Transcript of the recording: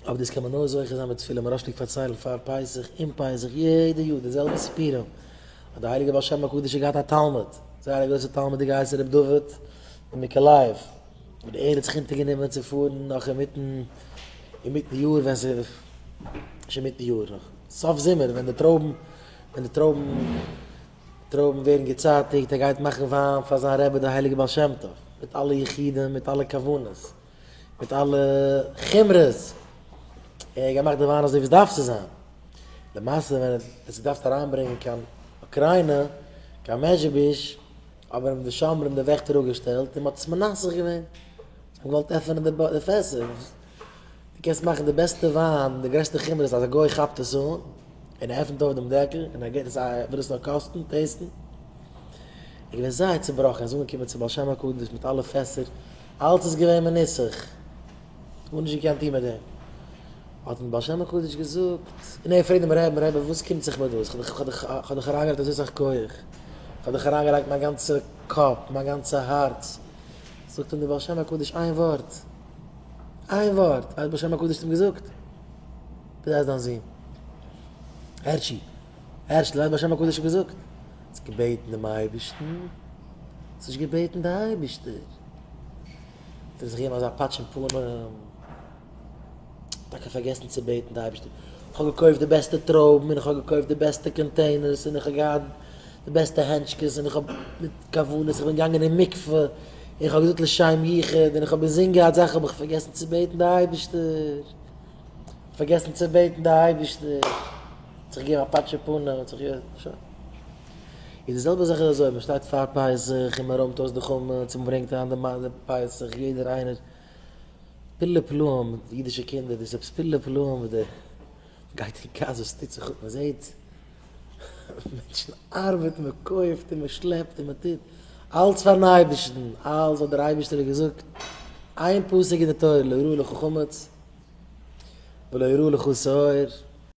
אבער דאס קען מען נאר זוכה זיין מיט תפילה, מוהרא"ש פלעגט פארציילן פאר פסח, אום פסח, יעדע יאר די זעלבע סיפורים, אז די הייליגע בעל שם הקדוש האט געהאט א תלמיד, זייער א גרויסע תלמיד האט געהייסן ר' דוד מניקלאייב, און ער האט זיך אונטערגענומען צו פארן נאך אינמיטן אינמיטן יאר ווען ס'איז נישט אינמיטן יאר, נאך סוף זומער ווען די טרויבן ווען די טרויבן טרויבן ווערן געצייטיגט, ער גייט מאכן וויין פאר זיין רבי די הייליגע בעל שם טוב, מיט אלע יחודים מיט אלע כוונות. מיט אלע חומרות, ער האט געמאכט די וויין אזוי ווי עס דארף צו זיין, למעשה ווען ער האט עס געדארפט אריינברענגען קיין אוקריינע, קיין מעזשביזש, האבן אים די שומרים די וועכטער אפגעשטעלט און מען האט עס מנסך געווען, זיי האבן געוואלט עפענען די פעסער, דו קענסט מאכן די בעסטע וויין, די גרעסטע חומרות אז א גוי כאפט עס אן און ער עפנט אויף דעם דעקל און ער געבט עס א, ער וויל עס נאר קאסטן, טעסטן, ער איז געווען זייער צובראכן, ער איז אנגעקומען צום בעל שם הקדוש מיט אלע פעסער, אלץ איז געווען מנוסח, גארנישט געקענט טון מיט דעם. האט אים בעל שם הקדוש געזאגט, און ער פרעגט דעם רבי'ן, רבי וואס קומט זיך מיר דאס, איך האב דאך אריינגעלייגט אזוי סאך כח, איך האב דאך אריינגעלייגט מיין גאנצע קאפ, מיין גאנצע הארץ. זאגט אים דער בעל שם הקדוש איין ווארט, איין ווארט, ווייסט בעל שם הקדוש האט אים געזאגט? ווי הייסט דיין זון? הערשי, הערשל, ווייסט בעל שם הקדוש האט געזאגט? האסט געבעטן דעם אייבערשטן? האסט נישט געבעטן די אייבערשטער. האט ער זיך געגעבן אזא פאטש אין פנים, טאקע פארגעסן צו בעטן די אייבערשטער, איך האב געקויפט די בעסטע טרויבן און איך האב געקויפט די בעסטע containers און איך האב געהאט די בעסטע הענטשקעס און איך האב מיט כוונות, איך בין געגאנגען אין מקווה און איך האב געזאגט לשם יחוד און איך האב אינזין געהאט זאכן האב איך פארגעסן צו בעטן די אייבערשטער, פארגעסן צו בעטן די אייבערשטער, האט זיך געגעבן א פאטש אין פנים, האט זיך שוין. איז די זעלבע זאך איז אזוי, מען שטייט פאר פסח און מען רוימט אויס די חמץ און מען ברענגט אריין די פסח, יעדער איינער פלאי פלאים מיט אידישע קינדער, דאס איז עפעס פלאי פלאים וואס די גייט אין גאס וואס טוט זיך אפ, מען זעט מענטשן ארבעטן, מען קויפט און מען שלעפט און מען טוט, אלץ פארן אייבערשטן, אלץ ווייל דער אייבערשטער האט געזאגט איין פסוק אין די תורה, לא יראה לך חמץ ולא יראה לך שאור.